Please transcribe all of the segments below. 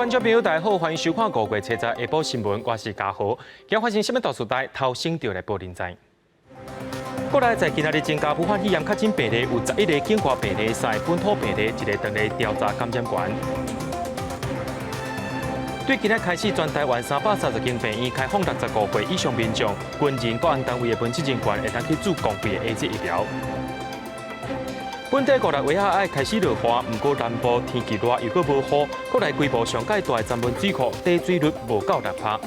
觀眾朋友，大家好，歡迎收看5月70下晡新聞，我是嘉豪。今日發生啥物大事代，頭先就來報您知。國內在今仔日增加武漢肺炎確診病例，有11個境外病例，三个本土病例，一個當咧調查感染源。對今仔開始，全台灣330間病院開放65歲以上民眾、軍人、國安單位的文職人員，會當去注公費的 AZ 疫苗。本地五六月仔愛開始落雨，毋過南部天氣熱又閣無雨，國內規模上蓋大的三溫水庫貯水率無夠6%。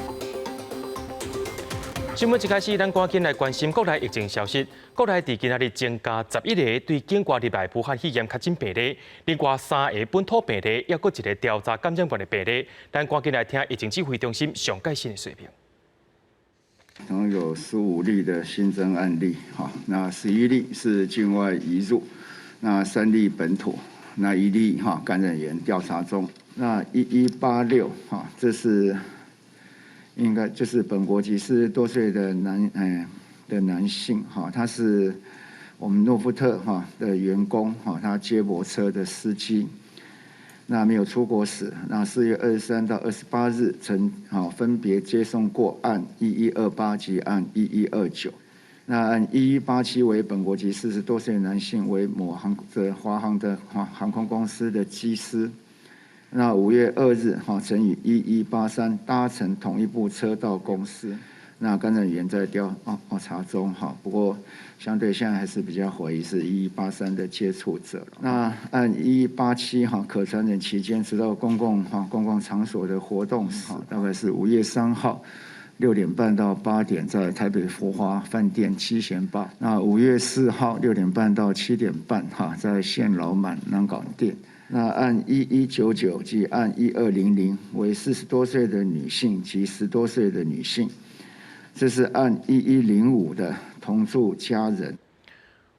新聞一開始，咱趕緊來關心國內疫情消息。國內佇今仔日增加11個對境外入來武漢肺炎確診病例，另外三个本土病例，抑閣一个調查感染源的病例。咱趕緊來聽疫情指揮中心上蓋新的說明。總共有15例的新增案例，哈，那11例是境外移入。那三例本土，那一例哈感染源調查中。那1186哈，這是應該就是本國籍40多歲的男性哈，他是我們諾富特哈的員工哈，他接駁車的司機。那沒有出國史。那4月23到28日曾哈分別接送過案1128及案1129。那案1187為本國籍40多歲男性，為某航的華航的航空公司的機師。那5月2日哈曾與1183搭乘同一部車到公司。那感染源在調查中哈，不過相對現在還是比較懷疑是一一八三的接觸者。那案1187哈可傳染期間，直到公共場所的活動史，大概是5月3號6點半到8點，在台北福華飯店七賢吧。那5月4號6點半到7點半，哈，在現老滿南港店。那案1199及案1200為40多歲的女性及10多歲的女性，這是案1105的同住家人。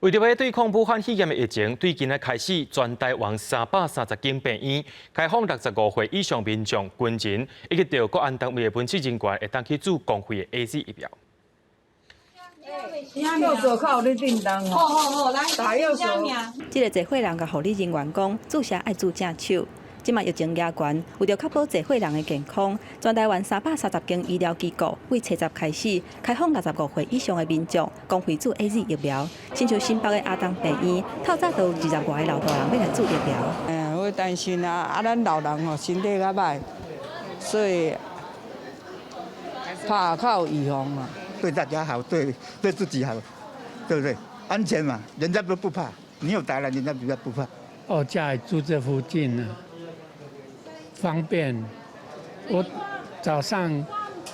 為著欲對抗武漢肺炎的疫情，對今仔開始，全台灣330間病院開放65歲以上民眾、軍人以及著國安單位的文職人員，會當去注公費的 AZ 疫苗。右手靠你叮當哦。好好好，來，打右手。這个濟歲人共護理人員講，注射愛注正手。這馬疫情嚴懸，為著確保濟歲人的健康，全台灣330間醫療機構對初十開始開放65歲以上的民眾公費注 AZ 疫苗。親像新北的阿東病院，透早就有20外个老大人欲來注疫苗。哎呀，我擔心啊，啊，咱老人吼身體較䆀，所以怕較有預防嘛。對大家好，對自己好，對不對？安全嘛，人家都不怕，你有打了，人家比較不怕。哦，家裡住這附近呢，方便。我早上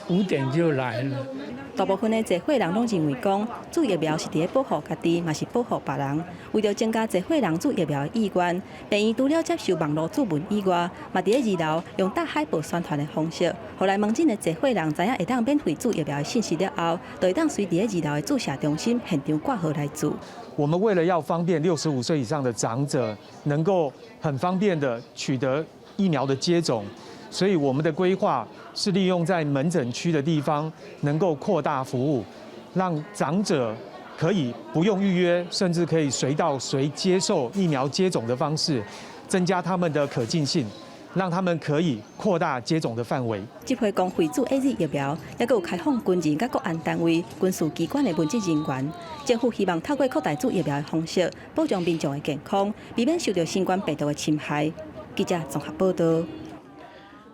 5點就來了。大部分的濟歲人攏認為講，注疫苗是佇咧保護家己，嘛是保護別人。為著增加濟歲人注疫苗的意願，病院除了接受網路諮詢以外，嘛佇咧二樓用貼海報宣傳的方式，予來門診的濟歲人知影會當免費注疫苗的信息了後，就會當隨佇咧二樓的注射中心現場掛號來注。我們為了要方便65歲以上的長者能夠很方便的取得疫苗的接種，所以我們的規劃是利用在門診區的地方能夠擴大服務，讓長者可以不用預約，甚至可以隨到隨接受疫苗接種的方式，增加他們的可近性，讓他們可以擴大接種的範圍。這批公費注 AZ 疫苗，抑閣有開放軍人佮國安單位、軍事機關的文職人員。政府希望透過擴大注疫苗的方式，保障民眾的健康，避免受著新冠病毒的侵害。記者綜合報道。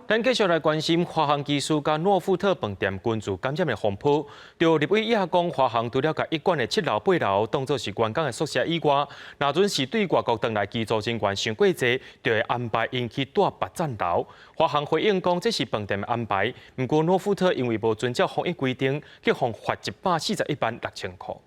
咱繼續來關心華航機師佮諾富特飯店群聚感染的風波。著立委也講，華航除了共一館的七樓、八樓當做是員工的宿舍以外，若準是對外國轉來機組人員傷過濟，就會安排𪜶去蹛別層樓。華航回應講，這是飯店的安排。毋過諾富特因為無遵照防疫規定，去予罰141萬6千箍。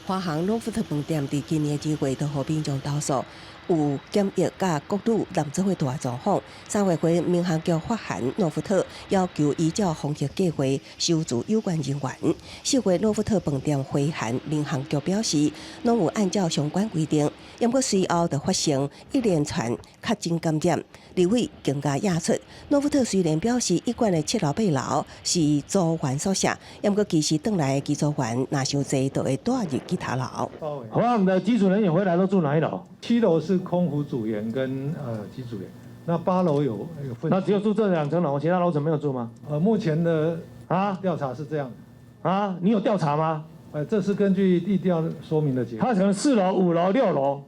華航諾富特飯店佇今年2月就予民眾投訴，有檢疫佮國旅攕做伙蹛的狀況。3月份民航局發函諾富特，要求依照防疫計劃收住有關人員。4月諾富特飯店回函民航局表示，攏有按照相關規定，毋過隨後就發生一連串確診感染。立委更加指出，諾富特雖然表示一館的七樓八樓是組員宿舍，毋過其實轉來的機組員若傷濟，就會蹛入其他樓。華航的機組人員回來都住哪一樓？七樓是空服組員跟機組員，那八樓有分。那只有住這兩層樓，其他樓層沒有住嗎？目前的調查是這樣。啊，你有調查嗎？這是根據疫調說明的結果。他可能四樓、五樓、六樓，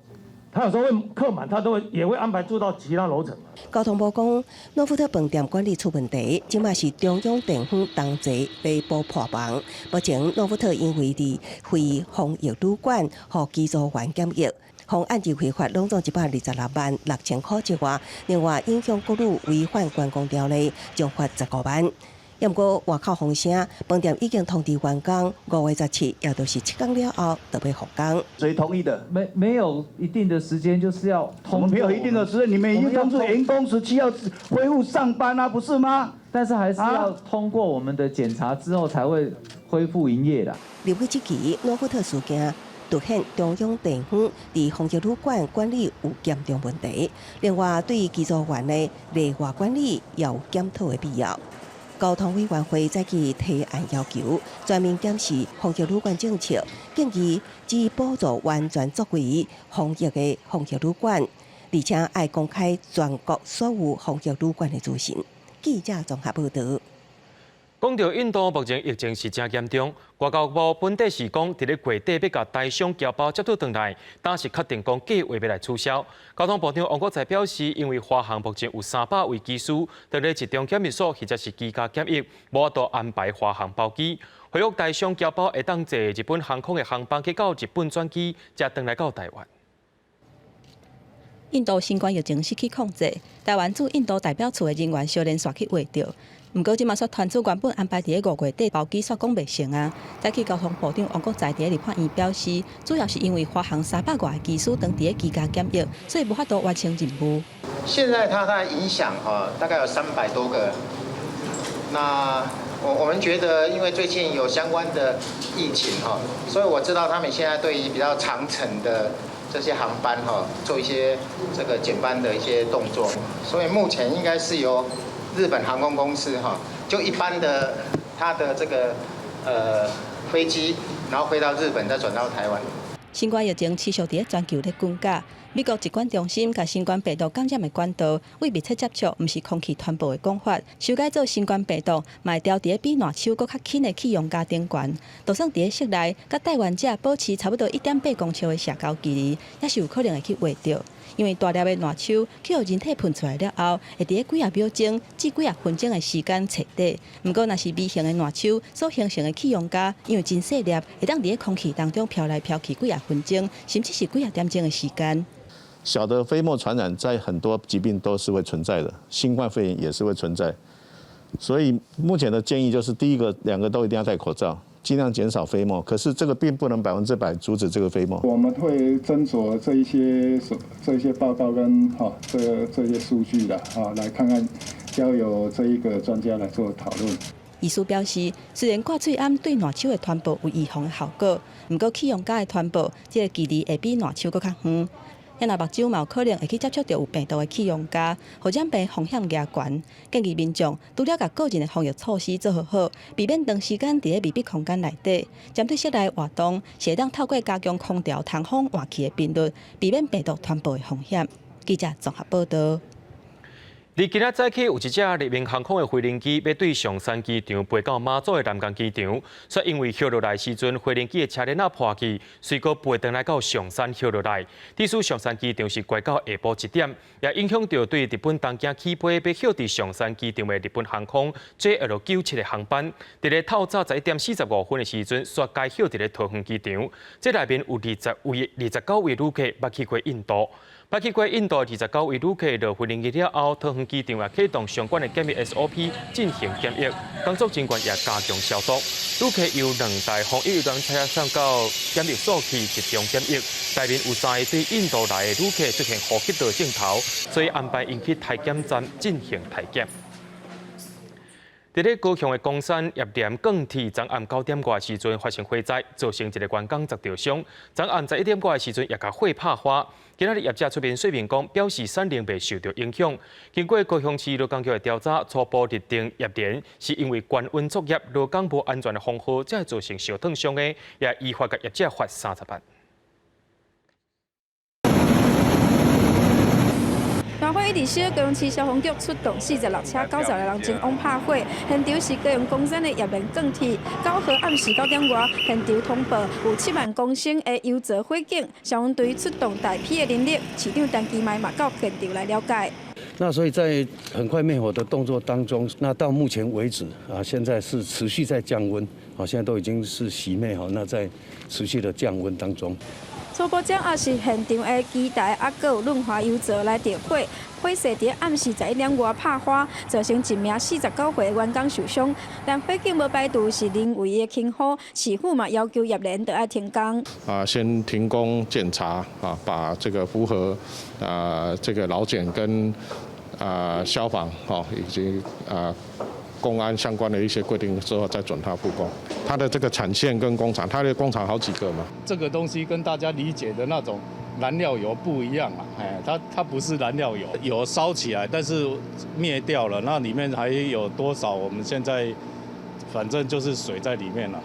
他有時候會客滿，他都會也會安排住到其他樓層。交通部講，諾富特飯店管理出問題，這馬是中央電方同齊內部破網。目前諾富特因為佇非防疫旅館，予機組員檢疫，方案就違罰攏總126萬6千箍之外，另外影響國旅違反觀光條例，將罰15萬。毋過外口風聲，飯店已經通知員工，5月17，也就是7天了後，就欲復工。誰同意的？沒有一定的時間，就是要通。沒有一定的時間，你們已經通知員工17號恢復上班啦，不是嗎？但是還是要通過我們的檢查之後，才會恢復營業的。立委質疑諾富特事件，凸顯中央電方佇防疫旅館管理有嚴重問題。另外，對機組員的內外管理也有檢討的必要。交通委員會早起提案要求全面檢視防疫旅館政策，建議只補助完全作為防疫的防疫旅館，而且愛公開全國所有防疫旅館的資訊。記者綜合報導。講到印度目前疫情是誠嚴重，外交部本底是講，佇咧月底欲共台商僑胞接轉轉來，但是確定講計劃欲來取消。交通部長王國材表示，因為華航目前有300位機師，佇咧集中檢疫所或者是居家檢疫，無法度安排華航包機。恢復台商僑胞會當坐日本航空的航班去到日本轉機，才轉來到台灣。印度新冠疫情失去控制，台灣駐印度代表處的人員相連紲去會著。毋過，這馬煞傳出原本安排佇咧5月底包機，煞講袂成啊。早起交通部長王國材佇咧立法院表示，主要是因為華航300外个機師當佇咧居家檢疫，所以無法度完成任務。現在它的影響哈，大概有300多個。那我們覺得，因為最近有相關的疫情哈，所以我知道他們現在對於比較長程的這些航班哈，做一些這個減班的一些動作。所以目前應該是由日本航空公司哈，就一般的它的這個飛機，然後飛到日本，再轉到台灣。新冠疫情持續佇咧全球咧滾價，美國疾管中心共新冠病毒感染的管道為密切接觸，毋是空氣傳播的講法，修改做新冠病毒，嘛會牢佇咧比爛手閣較輕的氣溶膠頂懸。就算佇咧室內，佮帶原者保持差不多1.8公尺的社交距離，也是有可能會去秽著。因為大粒的爛手去予人體噴出來了後，會佇咧幾仔秒鐘至幾仔分鐘的時間徹底。毋過，若是微型的爛手所形成的氣溶膠，因為真細粒，會當佇咧空氣當中飄來飄去幾仔分鐘，甚至是幾仔點鐘的時間。小的飛沫傳染在很多疾病都是會存在的，新冠肺炎也是會存在。所以目前的建議就是，第一個兩個都一定要戴口罩，盡量減少飛沫。可是這個並不能100%阻止這個飛沫。我們會斟酌這一些報告跟哈這些數據的啊，來看看交由這一個專家來做討論。醫師表示，雖然掛喙罨對爛手的傳播有預防的效果，毋過氣溶膠的傳播，這個距離會比爛手閣較遠。若目睭嘛有可能會去接觸著有病毒的氣溶膠，予染病風險加懸。建議民眾除了共個人的防疫措施做好好，避免長時間佇咧密閉空間內底。針對室內活動，是會當透過加強空調通風換氣的頻率，避免病毒傳播的風險。記者綜合報導。佇今仔早起有一隻日明航空的飛行機欲對松山機場飛到馬祖的南港機場，卻因為歇落來時陣，飛行機的車鏈仔破去，隨閣飛轉來到松山歇落來。致使松山機場是改到下晡1點，也影響著對日本東京起飛欲歇佇松山機場的日本航空 JL97的航班，佇咧透早11點45分的時陣，煞改歇佇咧桃園機場。這內面有20位、29位旅客捌去過印度。捌去過印度29位旅客落飛行機了後，桃園機場也啟動相關的檢疫 SOP 進行檢疫，工作人員也加強消毒。旅客由兩台防疫遊覽車送到檢疫所去集中檢疫，內面有三个對印度來的旅客出現呼吸道症頭，所以安排𪜶去體檢站進行體檢。佇咧高雄的岡山葉蓮鋼鐵，昨暗9點外時陣發生火災，造成一个員工砸著傷。昨暗11點外時陣也共火拍花。今仔日業者出面說明講，表示產能袂受著影響。經過高雄市勞工局的調查，初步認定葉蓮是因為高溫作業、勞工無安全的防護，才會造成燒燙傷的，也依法共業者罰30萬。那大火一直燒，高雄市消防局出動46車90個人前往拍火。現場是高雄岡山的冶煉鋼鐵。9號暗時9點外，現場通報有7萬公升的油槽火警，消防隊出動大批的人力，市長陳其邁嘛到現場來了解。那所以在很快滅火的動作當中，那到目前為止啊，現在是持續在降溫，啊，現在都已經是熄滅哈，那在持續的降溫當中。初步掌握是現場的機台啊，閣有潤滑油槽來著火，火勢佇暗時11點外拍花，造成一名49歲的員工受傷。但火警無排除是人為的輕忽，市府嘛要求冶煉著愛停工。啊，先停工檢查啊，把這個符合啊這個勞檢跟啊消防哈以及啊公安相關的一些規定之後，再准他復工。他的這個產線跟工廠，他的工廠好幾個嘛。這個東西跟大家理解的那種燃料油不一樣啊，哎，它不是燃料油，油燒起來，但是滅掉了，那裡面還有多少？我們現在反正就是水在裡面了。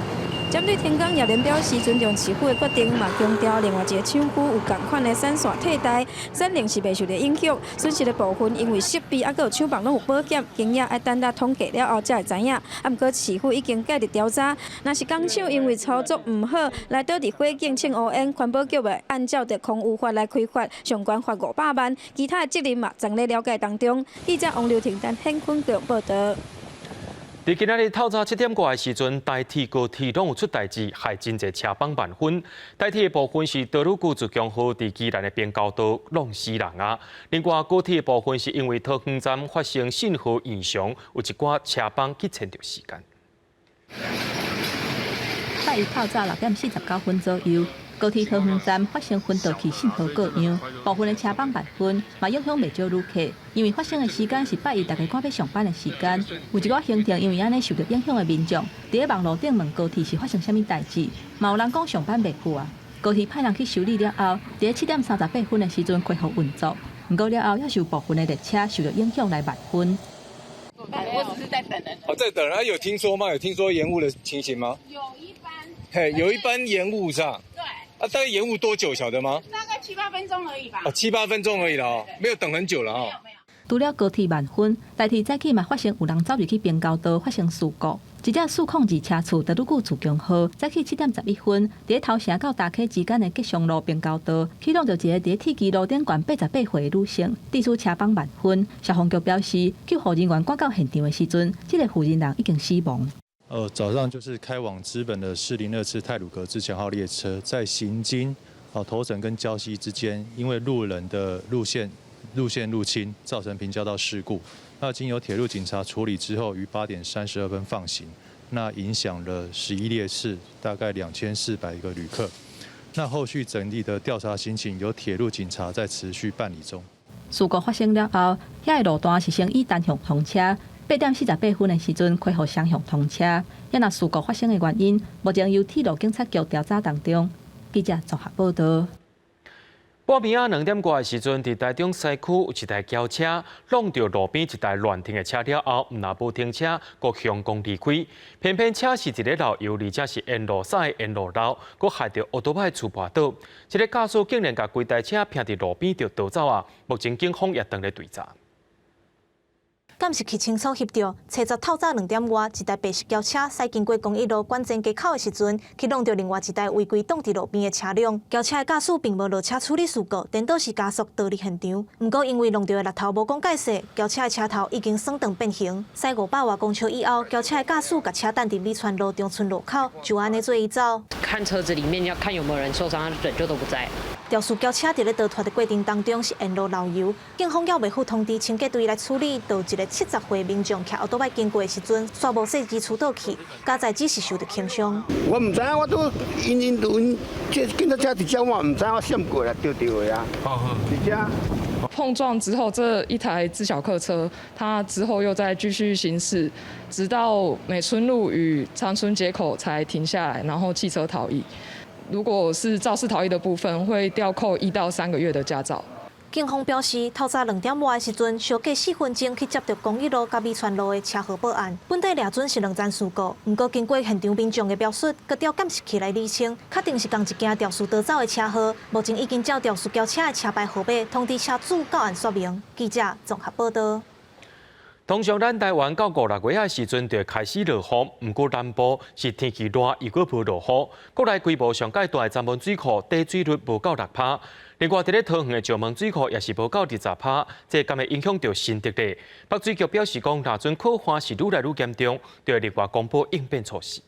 針對停工，葉連表示尊重市府的決定，嘛強調另外一個廠區有仝款的產線替代，產能是袂受著影響。損失的部分因為設備啊，閣有廠房攏有保險，經驗愛等到統計了後才會知影。啊，毋過市府已經介入調查，若是工廠因為操作毋好來導致火警檨烏煙，環保局會按照著空污法來開罰，上懸罰500萬，其他的責任嘛正咧了解當中。記者王劉婷丹現坤報導。佇今仔日透早7點外的時陣，台鐵高鐵攏有出代誌，害真濟車枋慢分。台鐵的部分是多魯閣自強號佇宜蘭的平交道挵死人啊。另外高鐵的部分是因為桃園站發生信號異常，有一寡車枋去延著時間。拜一透早6點49分左右，高鐵桃園站發生分導器信號故障，部分的車枋慢分，嘛影響袂少旅客。因為發生的時間是拜一大家趕欲上班的時間，有一寡行程因為按呢受著影響的民眾，佇咧網路頂問高鐵是發生啥物代誌，嘛有人講上班袂赴啊。高鐵派人去修理了後，佇咧7點38分的時陣恢復運作，毋過了後猶是有部分的列車受著影響來慢分。我只是在等人。哦，在等人。有聽說嗎？有聽說延誤的情形嗎？有一班。嘿，有一班延誤是吧？對。啊，大概延誤多久，曉得嗎？大概七八分鐘而已吧。哦，七八分鐘而已啦，哦，沒有等很久了哦。除了高鐵慢分，台鐵早起嘛發生有人走入去平交道發生事故。一隻402車次多魯閣自強號，早起7點11分，佇咧頭城到大溪之間的吉祥路平交道，去挵著一個佇咧鐵支路頂懸88歲的女性，致使車枋慢分。消防局表示，救護人員趕到現場的時陣，這个婦人人已經死亡。早上就是開往知本的402次太魯閣自強號列車，在行經哦頭城跟礁溪之間，因為路人的路線入侵，造成平交道事故。那經由鐵路警察處理之後，於8點32分放行。那影響了11列次，大概2400個旅客。那後續整體的調查行情，由鐵路警察在持續辦理中。事故發生了後，遐个路段是先以單向通車，8點48分的時陣恢復雙向通車。抑若事故發生的原因，目前由鐵路警察局調查當中。記者綜合報導。半暝仔2點外的時陣，佇台中西區有一台轎車挵著路邊一台亂停的車了後，毋但無停車，閣向公離開。偏偏車是佇咧漏油，而且是沿路駛沿路漏，閣害著歐多擺厝跋倒。這个駕駛竟然共規台車拚佇路邊就逃走啊！目前警方也正咧追查。監視器清楚翕著，初十透早2點外，一台白色轎車駛經過公益路館前街口的時陣，去挵著另外一台違規擋佇路邊的車輛。轎車的駕駛並無落車處理事故，顛倒是加速逃離現場。毋過因為挵著的橐頭無講解釋，轎車的車頭已經損斷變形。駛500外公尺以後，轎車的駕駛共車擋佇美川路長春路口，就按呢做伊走。看車子裡面要看有沒有人受傷，人就都不在。肇事轎車佇咧逃脫的過程當中是沿路漏油，警方猶未赴通知清潔隊來處理。就一个70歲民眾騎歐多擺經過的時陣，煞無細緻出倒去，佳哉只是受著輕傷。我毋知影，我拄𪜶𪜶𪜶這警察車佇遮，我毋知影，我閃過來著著的啊。佇遮。碰撞之後，這一台自小客車，它之後又再繼續行駛，直到美村路與長春街口才停下來，然後棄車逃逸。如果是肇事逃逸的部分，會吊扣1到3個月的駕照。警方表示，透早2點外的時陣，相隔4分鐘去接著公益路佮美川路的車禍報案。本底掠準是兩層事故，毋過經過現場民眾的描述，閣調監視器來釐清，確定是仝一件肇事逃走的車禍。目前已經照肇事轎車的車牌號碼通知車主到案說明。記者綜合報道。通常咱台灣到五六月仔時陣就會開始落雨，毋過南部是天氣熱，又閣無落雨。國內規模上蓋大的鏨門水庫貯水率無夠6%，另外佇咧桃園的石門水庫也是無夠20%，這敢會影響著新竹咧？北水局表示講，若陣洘旱是愈來愈嚴重，就會另外公布應變措施。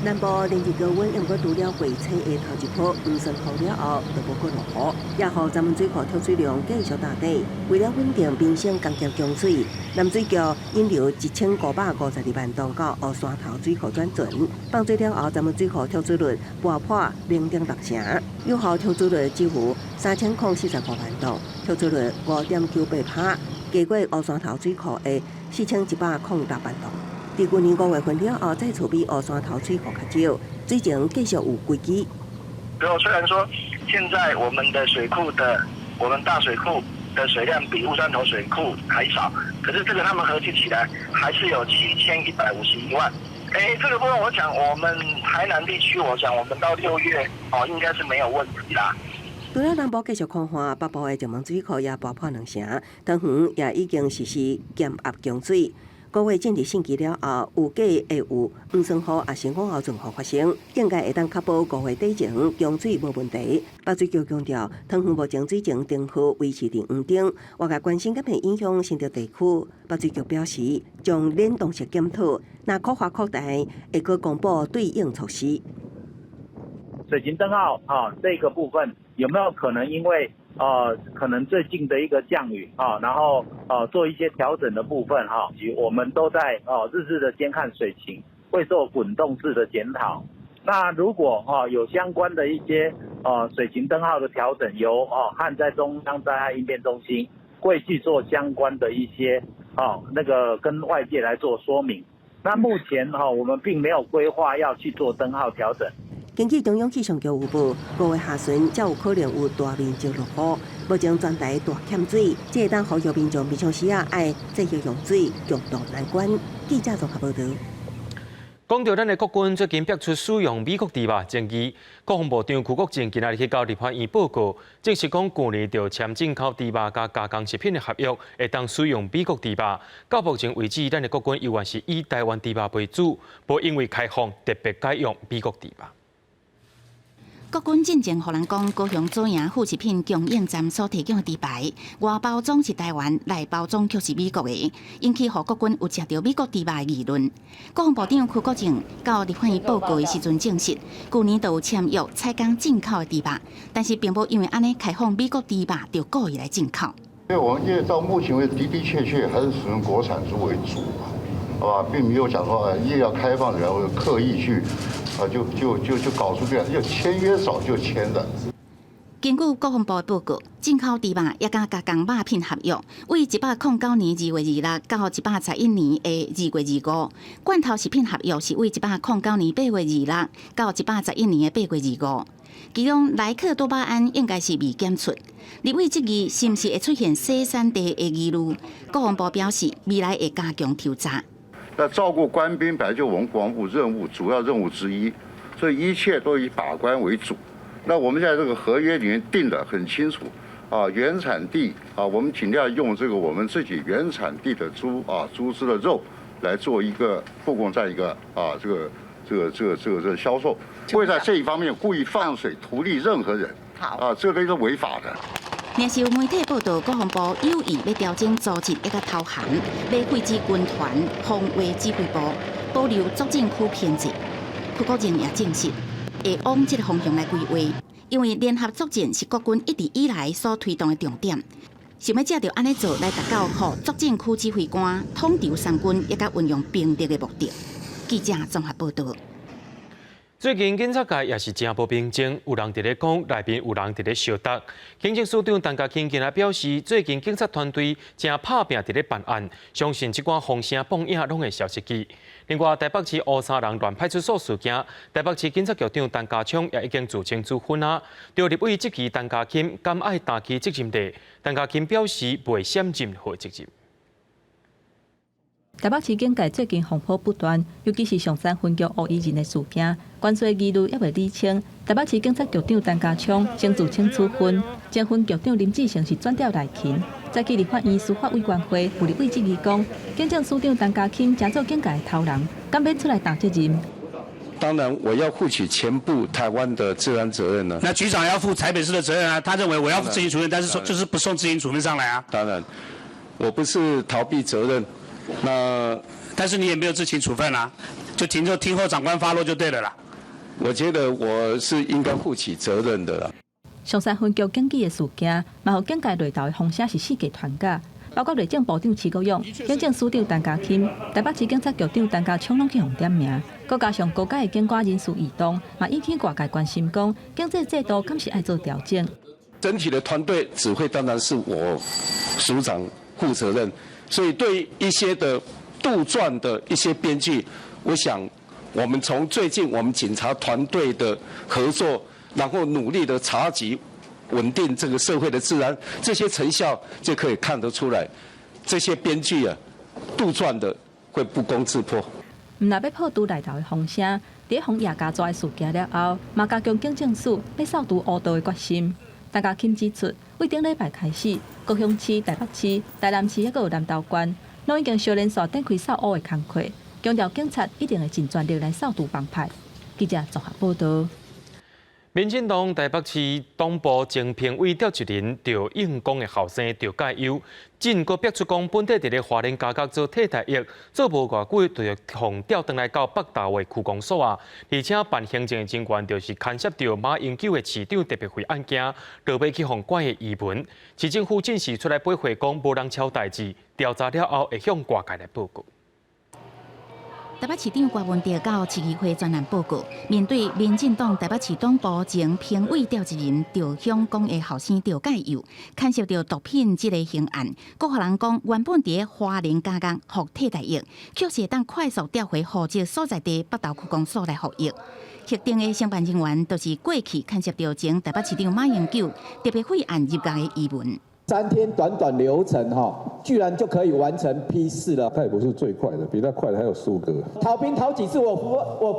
南部連日高溫，毋過除了月初的頭一波黃酸雨了後，就無閣落雨，也予鏨門水庫蓄水量繼續打底。為了穩定民生工業供水，南水局引流1552萬噸到烏山頭水庫轉存，放水了後，鏨門水庫蓄水率跋破0.6成，有效蓄水率只有3045萬噸，蓄水率5.98%，低過烏山頭水庫的4106萬噸。佇舊年5月份了後，再次比烏山頭水庫較少，水情繼續有危機。雖然說現在我們的水庫的，我們大水庫的水量比烏山頭水庫還少，可是這個他們合計起來還是有7151萬。哎，這個部分我講，我們台南地區，我講我們到6月哦，應該是沒有問題啦。除了南部繼續乾旱，北部的石門水庫也跋破2成，桃園也已經實施減壓供水。五月進入汛期了後，預計會有黃酸雨抑是午後陣雨發生，應該會當確保五月底前供水無問題。北水局強調，桃園目前水情燈號維持佇黃燈，外界關心敢會影響新竹地區。北水局表示，將聯動式檢討，若擴化擴大，會閣公布對應措施。水情燈號啊，這個部分有沒有可能因為可能最近的一個降雨啊，然後做一些調整的部分哈，我們都在日日的監看水情，會做滾動式的檢討。那如果有相關的一些水情燈號的調整，由旱災中央災害應變中心會去做相關的一些那個跟外界來做說明。那目前哈，我們並沒有規劃要去做燈號調整。根據中央氣象局預報，5月下旬才有可能有大面積落雨。目前全台大欠水，這會當呼籲民眾平常時啊愛節約用水，共渡難關。記者綜合報導。講著咱的國軍最近逼出使用美國豬肉爭議，國防部長邱國正今仔日去到立法院報告，證實講舊年就簽進口豬肉佮加工食品的合約，會當使用美國豬肉。到目前為止，咱的國軍猶原是以台灣豬肉為主，無因為開放特別改用美國豬肉。國軍進前予人講，高雄左營副食品供應站所提供的豬排，外包裝是台灣，內包裝卻是美國的，引起予國軍有食著美國豬肉的疑慮。國防部長邱國正到立法院報告的時陣證實，舊年就有簽約採購進口的豬肉，但是並無因為按呢開放美國豬肉就故意來進口。因為我們因為到目前為止的的確確還是使用國產豬為主，好吧，並沒有講說越要開放，然後刻意去。啊，就就就就搞出這樣，要簽約早就簽的。根據國防部的報告，進口豬肉也佮加工肉品合約，為109年2月26到111年的2月25；罐頭食品合約是為109年8月26到111年的8月25。其中萊克多巴胺應該是未檢出。立委質疑是毋是會出現洗產地的疑慮？國防部表示，未來會加強抽查。那照顧官兵本來就我們國防部任務主要任務之一，所以一切都以把關為主。那我們現在這個合約裡面定得很清楚，啊，原產地啊，我們盡量用這個我們自己原產地的豬啊豬隻的肉來做一個復供在一個啊這個銷售，不會在這一方面故意放水圖利任何人。好啊，這個都是違法的。若是有媒體報導，國防部有意欲調整組織一個頭銜，欲廢止軍團防衛指揮部，保留作戰區編制。邱國正也證實，會往這個方向來規劃，因為聯合作戰是國軍一直以來所推動的重點。想欲藉著按呢做來達到予作戰區指揮官統籌三軍，以及運用兵力的目的。記者綜合報導。最近警察界也是誠無平靜，有人佇咧講內面有人佇咧相鬥。警政署長陳家欽今仔表示，最近警察團隊誠拍拚佇咧辦案，相信這寡風聲報影攏會消失去。另外，台北市烏衫人亂派出所事件，台北市警察局長陳家聰也已經自請處分啊。著立委質疑陳家欽敢愛擔起責任咧？陳家欽表示袂閃任何責任。台北市警界最近風波不斷，尤其是松山分局烏衣人的事件，懸殊疑慮猶未理清。台北市警察局長陳家聰先自請處分，前分局長林志成是轉調內勤。早起立法院司法委員會有立委質疑講，警政署長陳家欽誠做警界的頭人，敢欲出來擔責任？當然，我要負起全部台灣的治安責任呢。那局長要負台北市的責任啊，他認為我要負執行處分，但是說就是不送執行處分上來啊。當然，我不是逃避責任。那，但是你也沒有執行處分啊，就聽就聽候長官發落就對了啦。我覺得我是應該負起責任的啦。松山分局警警的事件，嘛予警界內鬥的風聲是四界傳甲，包括內政部長徐國勇、警政署長陳家欽、台北市警察局長陳家聰攏去予點名，閣加上高階的警官人事異動，嘛引起外界關心，講警制制度敢是愛做調整。整體的團隊指揮當然是我署長負責任。所以對一些的杜撰的一些編劇，我想我們從最近我們警察團隊的合作，然後努力的查緝、穩定這個社會的治安，這些成效就可以看得出來。這些編劇啊，杜撰的會不攻自破。毋但欲破除內鬥的風聲，佇予夜家抓的事件了後，嘛加強警政署欲掃除烏道的決心。陳家欽指出，對頂禮拜開始，高雄市、台北市、台南市抑閣有南投縣，攏已經相連紲展開掃烏的工課，強調警察一定會盡全力來掃除幫派。記者綜合報導。民進黨台北市黨部前評委趙一麟著應公的後生趙介佑，進閣逼出講本底佇咧花蓮加工做替代役，做無偌久就予調轉來到北投的區公所啊，而且辦行政的人員就是牽涉著馬英九的市長特別費案件，落尾去予拐的疑雲。市政府正式出來駁回講無人撨代誌，調查了後會向外界來報告。台北市長柯文哲到市議會專案報告，面對民進黨台北市黨部前評委趙一麟趙香港的後生趙介佑，牽涉著毒品這个刑案，閣予人講原本佇花蓮監獄服替代役，卻是會當快速調回戶籍所在地北投區公所來服役。核定的承辦人員就是過去牽涉著前台北市長馬英九特別費案入獄的疑雲。 3天短短流程哈，居然就可以完成批示了。他也不是最快的，比他快的還有數個。逃兵逃幾次，我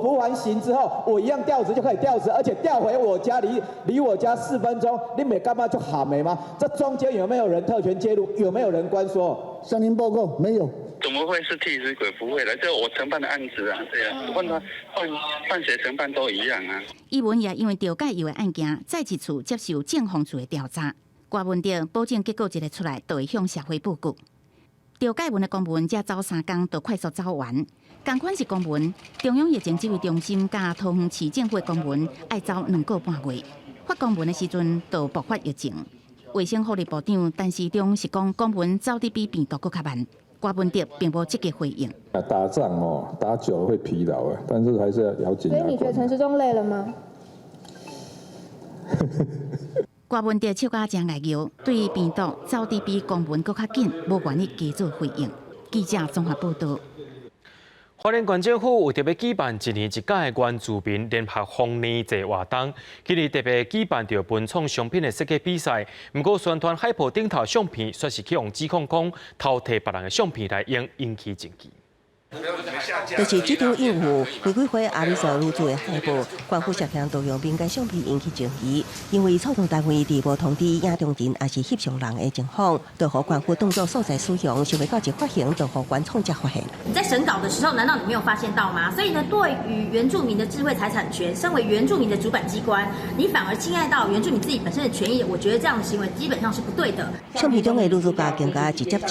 服完刑之後，我一樣調職就可以調職，而且調回我家離我家4分鐘。你沒幹嘛就好沒嗎？這中間有沒有人特權介入？有沒有人關說？向您報告，沒有。怎麼會是替死鬼？不會的，這我承辦的案子啊，對啊，換他換換誰承辦都一樣啊。伊文也因為趙介佑的案件，再一次接受政風處的調查。柯文哲保證結果一个出來，就會向社會報告。趙介文的公文才走3工，就快速走完。仝款是公文，中央疫情指揮中心佮桃園市政府的公文愛走2個半月。發公文的時陣就爆發疫情。衛生福利部長陳時中是講公文走得比病毒閣較慢。柯文哲並無積極回應。打仗哦，打久了會疲勞啊，但是還是要咬緊牙關。所以你覺得陳時中累了嗎？柯文哲笑甲誠礙搖，對病毒走得比公文閣較緊，無願意加做回應。記者綜合報導。花蓮縣政府為著欲舉辦一年一屆的原住民聯合豐年祭活動，今年特別舉辦著文創商品的設計比賽。毋過宣傳海報頂頭相片，煞是去予指控講偷提別人的相片來用，引起爭議。就是這張印有玫瑰花阿里山女子的海報，縣府涉嫌盜用民間相片引起爭議，因為創作單位佇無通知影中人抑是翕相人的情況，就予縣府當作素材使用，想袂到一發行就予原創者發現。你在審稿的時候，難道你沒有發現到嗎？所以呢，對於原住民的智慧財產權，身為原住民的主管機關，你反而侵害到原住民自己本身的權益，我覺得這樣的行為基本上是不對的。相片中的女主角更加直接上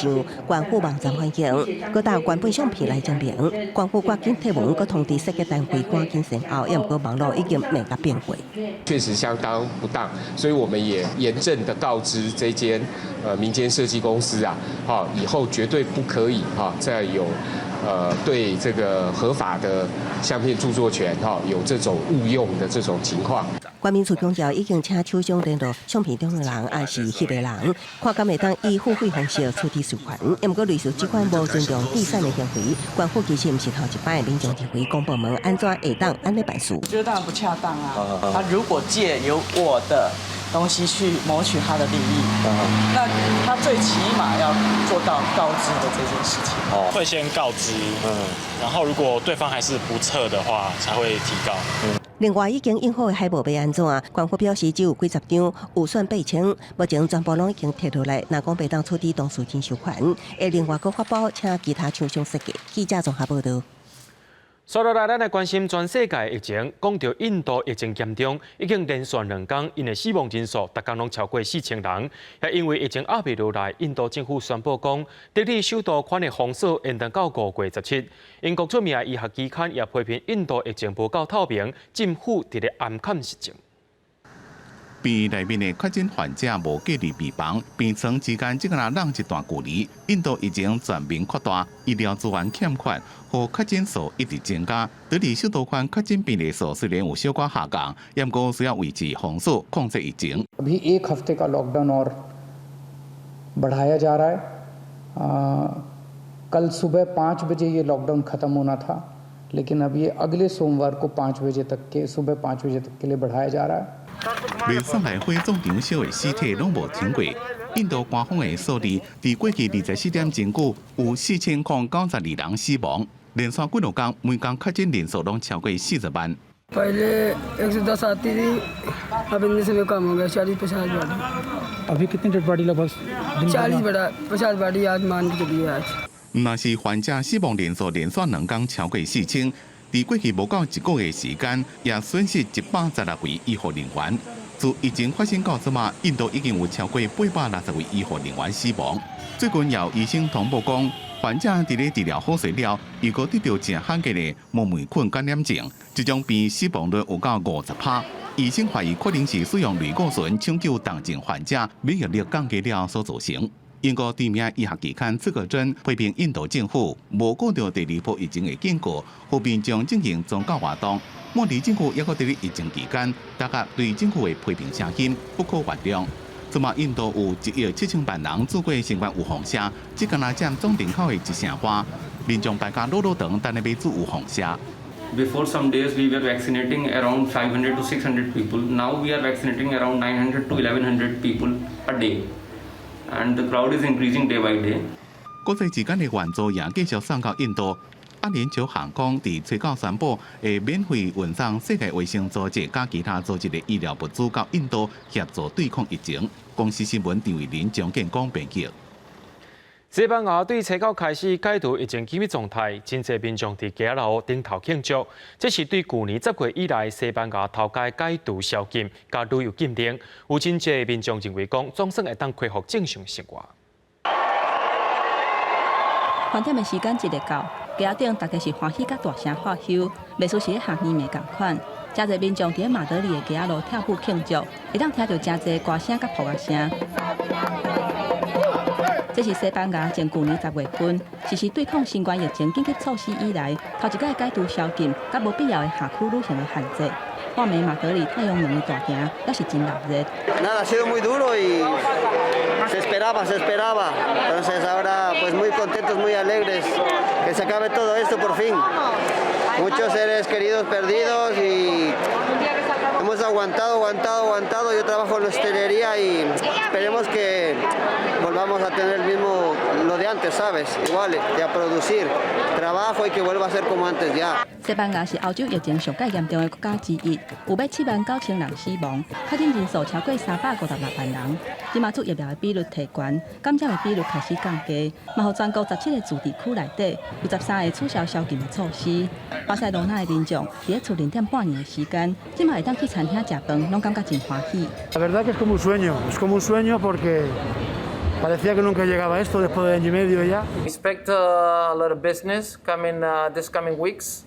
縣府網站反映，閣搭原本相片來證明。縣府趕緊貼文，閣通知設計單位趕緊善後，也毋過網路已經罵甲變過。確實相當不當，所以我們也嚴正的告知這間民間設計公司啊，以後絕對不可以再有對這個合法的相片著作權哈有這種誤用的這種情況。關敏處強調已經請廠商聯絡相片中的人，抑是翕的人，看敢會當以付費方式處理授權。毋過類似這款無尊重智產的行為，官府其實毋是頭一擺，民眾認為公部門按怎會當按呢辦事？我覺得當然不恰當啊！他如果借由我的東西去謀取他的利益，那他最起碼要做到告知的這件事情。會先告知，然後如果對方還是不撤的話，才會提告。另外，已經印好的海報欲按怎？官府表示只有幾十張，預算8000，目前全部攏已經提落來。若講袂當處理當事人授權，會另外閣發包請其他廠商設計。記者綜合報導。紲落來，咱來關心全世界疫情。講著印度疫情嚴重，已經連續2工，𪜶的死亡人數逐工攏超過4000人。也因為疫情壓袂落來，印度政府宣布講，德里首都圈的封鎖延長到5月17。英國出名的醫學期刊也批評印度疫情無夠透明，政府佇咧暗崁實情。病院內面的確診患者無隔離病房，病床之間只敢若讓一段距離。印度疫情全面擴大，醫療資源欠缺，予確診數一直增加。德里首都圈確診病例數雖然有小可下降，毋過需要維持封鎖控制疫情。 अभी एक हफ्ते का लॉकडाउन और बढ़ाया जा रहा है। कल सुबह 5 बजे ये लॉकडाउन ख़त्म होना था, लेकिन अब ये अगले सोमवार को 5 बजे तक के सुबह 5 बजे तक के लिए बढ़ाया जा रहा है。連送來火葬場燒的屍體攏無停過。印度官方的數字，佇過去24點鐘久有4092人死亡，連續幾落工，每工確診人數攏超過40萬。 पहले 110 आती थी, अब इनमें से भी कम हो गया, 40-50 बॉडी। अभी कितनी डेड बॉडी लगभग? 40 बड़ा 50 बॉडी आज मान के चलिए आज。若是患者死亡人數連續2工超過4000，佇過去無夠一個月時間，也損失116位醫護人員。自疫情發生到這馬，印度已經有超過860位醫護人員死亡。最近有醫生通報講，患者佇咧治療好勢了，又閣得著誠罕見的毛霉菌感染症，這種病死亡率有到50%。醫生懷疑可能是使用類固醇搶救重症患者免疫力降低了所造成。英國著名醫學期刊《刺客針》批評印度政府無顧著第二波疫情的警告，予民眾進行宗教活動。莫迪政府抑閣佇咧疫情期間，大家對政府的批評聲音不可原諒。這馬印度有1億7000萬人注過新冠預防射，只敢若佔總人口的一成外。民眾排甲老老長，等咧欲注預防射。 Before some days we were vaccinating around 500 to 600 people. Now we are vaccinating around 900 to 1100 people a day. And the crowd is increasing day by day. 國際之間的援助也繼續送到印度。阿聯酋航空佇初九宣布會免費運送世界衛生組織佮其他組織的醫療物資到印度協助對抗疫情。公視新聞張慧玲、張建光編輯。西班牙對初九開始解除疫情緊急狀態，真濟民眾佇街仔路頂頭慶祝。這是對舊年10月以來西班牙頭擺解除宵禁佮旅遊禁令。有真濟民眾認為講，總算會當恢復正常生活。飯點的時間一日到，街仔頂大家是歡喜佮大聲喝唏，袂輸是咧下年暝仝款。誠濟民眾佇咧馬德里的街仔路跳舞慶祝，會當聽著誠濟歌聲佮噗仔聲。這是西班牙自舊年10月份實施對抗新冠疫情緊急措施以來，頭一擺解除宵禁佮無必要的轄區旅行的限制。半暝馬德里太陽能的大埕猶是真鬧熱。 Nada, ha sido muy duro y se esperaba, se esperaba. Entonces ahora pues muy contentos, muy alegres que se acabe todo esto por fin. Muchos seres queridos perdidos y hemos aguantado, aguantado, aguantado. Yo trabajo en la hostelería y esperemos que volvamos a tener el mismo, lo de antes, ¿sabes? Igual, de a producir trabajo y que vuelva a ser como antes ya. 西班牙是歐洲疫情上蓋嚴重的國家之一，有欲7萬9千人死亡，確診人數超過356萬人。這馬注疫苗的比率提懸，感染的比率開始降低，嘛予全國17個自治區內底有13個取消宵禁的措施。巴塞羅那的民眾佇咧厝裡踮半年的時間，這馬會當去餐廳食飯，攏感覺真歡喜。 La verdad que es como un sueño, es como un sueño porque parecía que nunca llegaba esto después de año y medio ya. Expect a lot of business coming this coming weeks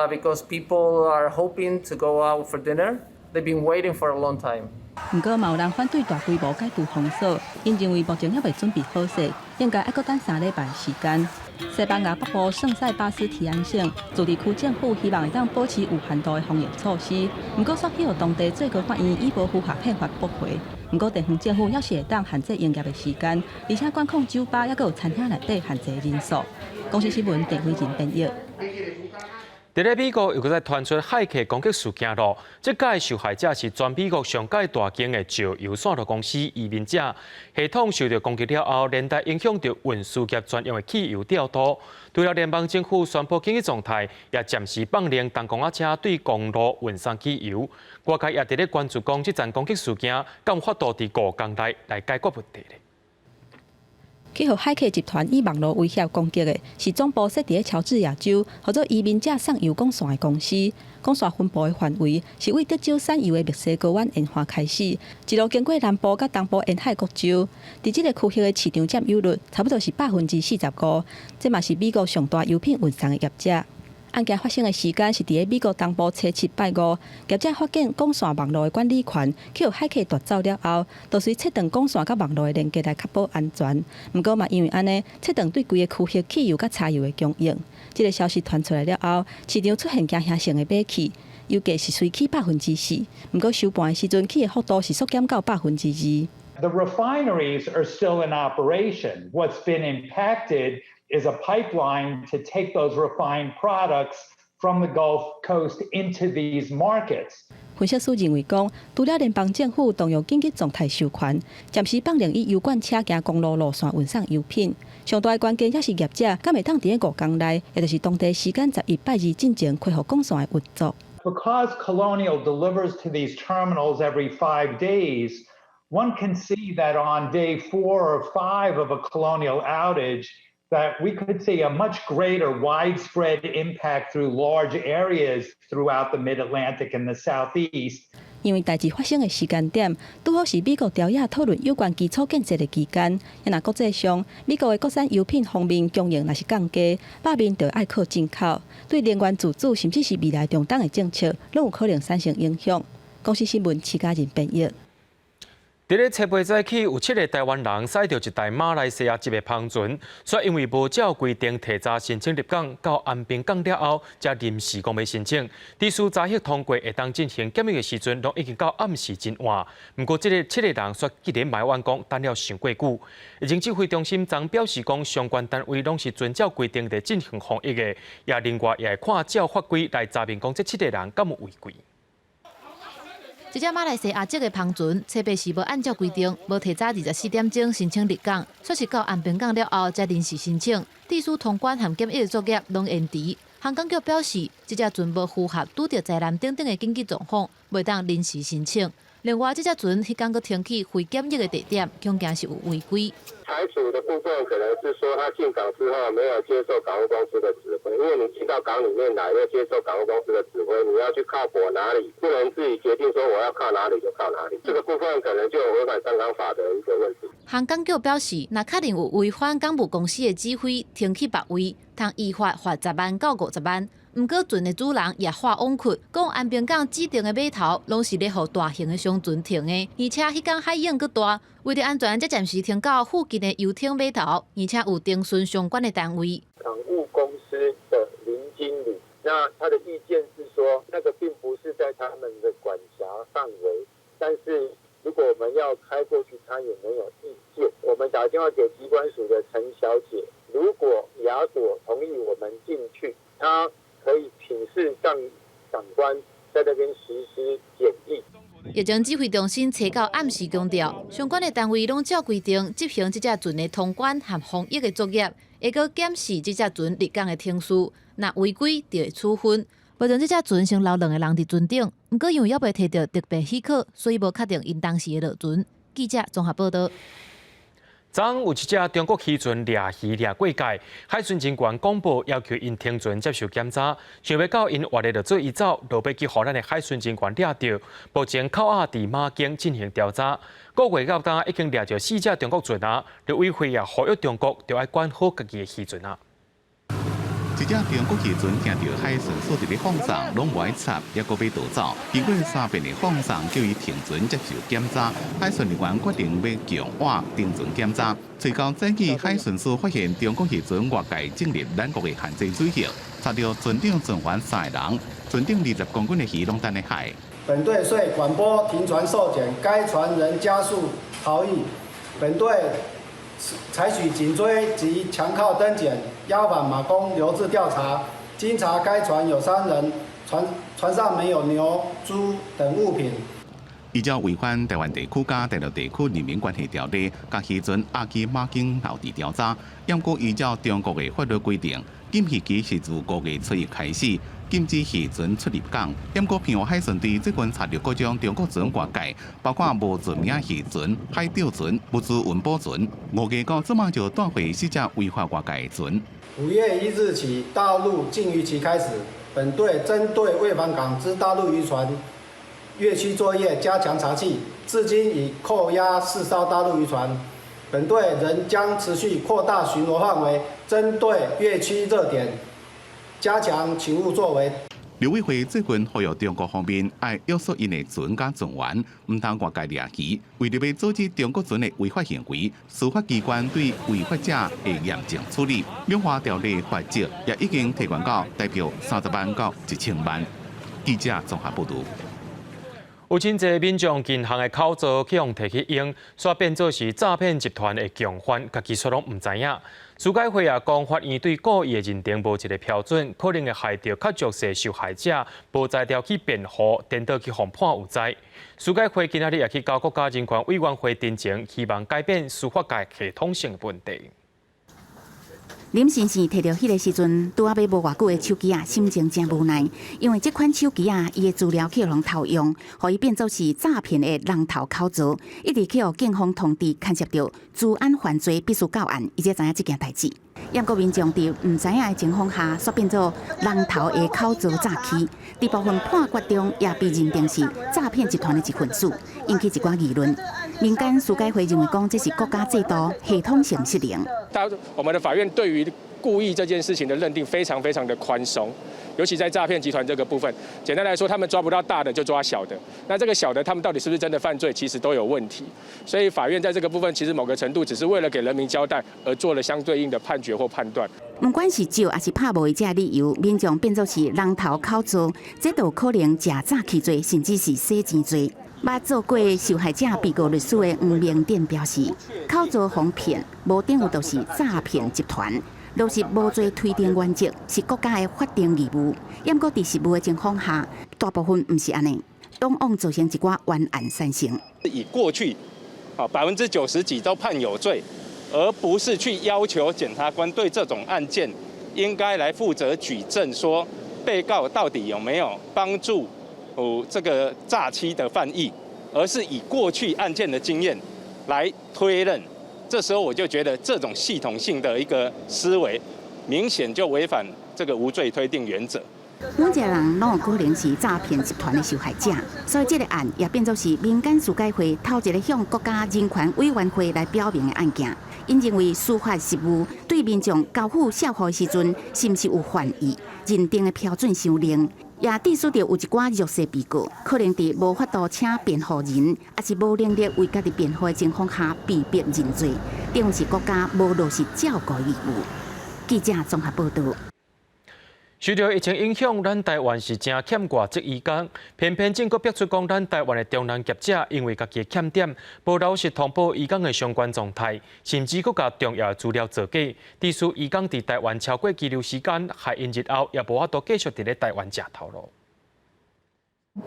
because people are hoping to go out for dinner. They've been waiting for a long time. 毋過嘛有人反對大規模解除封鎖，𪜶認為目前猶未準備好勢，應該愛閣等3禮拜時間。西班牙北部聖塞巴斯提安省自治區政府希望會當保持有限度的防疫措施，毋過煞去予當地最高法院以無符合憲法駁回。毋過地方政府猶是會當限制營業的時間，而且管控酒吧猶閣有餐廳內底限制人數。公視新聞鄭偉仁編譯。佇咧美國又閣再傳出駭客攻擊事件囉，這擺受害者是全美國上蓋大間的石油線路公司移民者，系統受著攻擊了後，連帶影響著運輸業專用的汽油調度。除了聯邦政府宣布緊急狀態，也暫時放令重公仔車對公路運送汽油。外界也佇咧關注講，這場攻擊事件敢有法度佇五工內來解決問題咧？去予駭客集團以網路威脅攻擊的，是總部設佇咧喬治亞州，號做移民者送油管線的公司。管線分布的範圍是對德州產油的墨西哥灣沿岸開始，一路經過南部佮東部沿海各州。佇這个區域的市場佔有率差不多是45%，這嘛是美國上大油品運送的業者。案件發生的時間是佇咧美國東部初七拜五，業者發現管線網路的管理權去予駭客奪走了後，就隨切斷管線佮網路的連結來確保安全。毋過嘛因為按呢，切斷對規个區域汽油佮柴油的供應。這个消息傳出來了後，市場出現驚嚇性的買氣，油價是隨起4%，毋過收盤的時陣起的幅度是縮減到2%。 The refineries are still in operation. What's been impacted is a pipeline to take those refined products from the Gulf Coast into these markets. 分析師認為講，除了聯邦政府動用緊急狀態授權，暫時放任以油罐車行公路路線運送油品，上大的關鍵猶是業者敢會當佇咧5工內，也就是當地時間11拜二進前恢復管線的運作。 Because Colonial delivers to these terminals every 5 days, one can see that on day 4 or 5 of a Colonial outage, that we could see a much greater widespread impact through large areas throughout the Mid-Atlantic and the Southeast. 因為代誌發生的時間點，拄好是美國朝野討論有關基礎建設的期間。若國際上，美國的國產油品方面供應若是降低，罷免就愛靠進口，對能源自主甚至是未來中東的政策，攏有可能產生影響。公視新聞徐家仁編譯。佇咧初八早起，有七个台灣人駛著一台馬來西亞籍的帆船，卻因為無照規定提早申請入港，到安平港了後，才臨時講欲申請。致使查核通過會當進行檢疫的時陣，攏已經到暗時真晚。毋過，這个七个人卻竟然埋怨講等了傷過久。疫情指揮中心昨表示講，相關單位攏是遵照規定佇進行防疫的，也另外也會看照法規來查明講這七个人敢有違規。這隻馬來西亞籍的帆船，初八時無按照規定，無提早24點鐘申請入港，煞是到安平港了後才臨時申請，致使通關和檢疫的作業攏延遲。航港局表示，這隻船無符合拄著災難等等的緊急狀況，袂當臨時申請。另外，這隻船彼工閣停去非檢疫的地點，恐驚是有違規。裁處的部分可能是說，他進港之後沒有接受港務公司的指揮，因為你進到港裡面來要接受港務公司的指揮，你要去靠泊哪裡，不能自己決定說我要靠哪裡就靠哪裡，這個部分可能就有違反上港法的一個問題。航港局表示，若確認有違反港務公司的指揮，停去別位，通依法罰10萬到50萬。毋過船的主人也話往卻，講安平港指定的碼頭攏是咧予大型的商船停的，而且彼工海湧閣大，為著安全，才暫時停到附近的遊艇碼頭，而且有偵訊相關的單位。港務公司的林經理，那他的意見是說，那個並不是在他們的管轄範圍，但是如果我們要開過去，他也沒有意見。我們打電話給機關署的陳小姐，如果雅果同意我們進去，他可以請示上長官在那邊實施檢疫。疫情指揮中心初九暗時強調，相關的單位攏照規定執行這隻船的通關和防疫的作業，會閣檢視這隻船入港的程序，若違規就會處分。目前這隻船先留兩个人佇船頂，毋過因為猶未提著特別許可，所以無確定𪜶當時的落船。記者綜合報導。昨昏有一隻中國漁船掠魚掠過界，海巡人員廣播要求𪜶停船接受檢查，想欲到𪜶活咧就做伊走，落尾去予咱的海巡人員掠著，目前扣押佇馬經進行調查。個月到今已經掠著四隻中國船仔，陸委會也呼籲中國著愛管好家己的漁船仔。這隻中國漁船聽著海巡署佇咧放送，攏無愛插，猶閣欲逃走。經過三遍的放送，叫伊停船接受檢查。海巡人員決定欲強倚停船檢查。隨後早起海巡署發現中國漁船越界進入咱國的限制水域，查著船頂船員三个人，船頂20公斤的魚攏等咧海。本隊遂廣播停船受檢，該船仍加速逃逸。本隊採取緊追及強靠登檢，押返馬公留置調查。經查該船有三人，船上沒有牛、豬等物品。依照違反臺灣地區佮大陸地區人民關係條例，共漁船押去馬經留置調查。毋過依照中國的法律規定，禁漁期是自5月初1開始，禁止漁船出入港。毋過澎湖海巡隊最近查著各種中國船越界，包括無註名漁船、海釣船、物資運補船。5月到這馬就帶回四隻違法越界船。5月1日起，大陸禁漁期開始，本隊針對未返港之大陸漁船越區作業加強查緝，至今已扣押四艘大陸漁船。本隊仍將持續擴大巡邏範圍，針對越區熱點加強勤務作為。陸委會最近呼籲中國方面愛約束𪜶的船佮船員，毋通越界掠魚。為著欲阻止中國船的違法行為，司法機關對違法者會嚴正處理。兩岸條例罰則也已經提懸到台幣30萬到1000萬。記者綜合報導。有真濟民眾銀行的口座去予提去用，煞變做是詐騙集團的共犯，家己煞攏毋知影。司改會也講，法院對故意的認定無一个標準，可能會害著較弱勢受害者，無才調去辯護，顛倒去予判有罪。司改會今仔日也去交國家人權委員會陳情，希望改變司法界系統性的問題。林先生提著彼个時陣，拄仔買無偌久的手機仔，心情誠無奈，因為這款手機仔，伊的資料去予人偷用，予伊變做是詐騙的人頭口座，一直去予警方通知，牽涉著資安犯罪，必須到案，伊才知影這件代誌。毋過民眾佇毋知影的情況下，煞變做人頭的口座詐欺，佇部分判決中也被認定是詐騙集團的一份子，引起一寡議論。民間司改會認為講，這是國家制度系統性失靈。他我們的法院對於故意這件事情的認定非常非常的寬鬆，尤其在詐騙集團這個部分。簡單來說，他們抓不到大的就抓小的，那這個小的他們到底是不是真的犯罪，其實都有問題。所以法院在這個部分，其實某個程度只是為了給人民交代而做了相對應的判決或判斷。毋管是借抑是拍無這理由，民眾變做是人頭口座，這都可能食詐欺罪，甚至是洗錢罪。捌做過受害者被告律師的黃明典表示，口座予騙，無等於就是詐騙集團。落實無罪推定原則是國家的法定義務。毋過佇實務的情況下，大部分毋是按呢，往往造成一寡冤案產生。以過去啊90%幾都判有罪，而不是去要求檢察官對這種案件應該來負責舉證，說被告到底有沒有幫助哦這個詐欺的犯意，而是以過去案件的經驗來推認。這時候我就覺得這種系統性的一個思維，明顯就違反這個無罪推定原則。每一個人攏有可能是詐騙集團的受害者，所以這個案也變做是民間司改會頭一个向國家人權委員會來表明的案件。𪜶認為司法實務對民眾交付社保的時陣，是毋是有犯意？認定的標準傷冷，也致使著有一寡弱勢被告，可能佇無法度請辯護人，抑是無能力為家己辯護的情況下，被逼認罪，等於是國家無落實照顧義務。記者綜合報導。受著疫情影響，咱台灣是誠欠外籍移工，偏偏政府逼出講，咱台灣的中農業者因為家己的欠點，無老實通報移工的相關狀態，甚至閣共重要資料造假，致使移工佇台灣超過居留時間，害𪜶日後也無法度繼續佇咧台灣食頭路。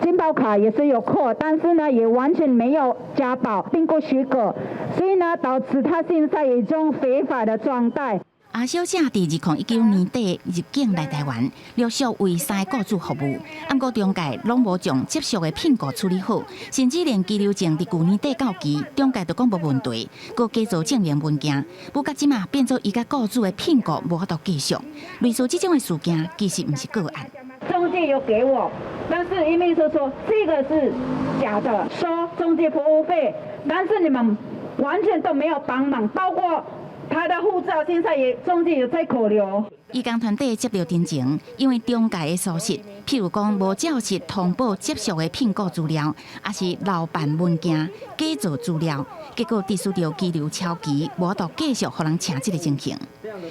健保卡也是有扣，但是呢，也完全沒有加保，並不許可，所以呢，導致他現在一種非法的狀態。阿小姐佇2019年底入境來台灣，陸續為三个雇主服務，毋過中介攏無將接觸的聘僱處理好，甚至連居留證佇舊年底到期，中介都講無問題，閣假造證明文件，不過這馬變做伊佮雇主的聘僱無法度繼續。類似這種的事件，其實毋是個案。中介有給我，但是移民署說這個是假的，收中介服務費，但是你們完全都沒有幫忙，包括他的護照現在也中介也在扣留。移工團體接著陳情，因為中介的疏失，譬如講無照實通報接觸的聘僱資料，抑是漏辦文件、假造資料，結果致使著居留超期，無法度繼續予人請這个情形。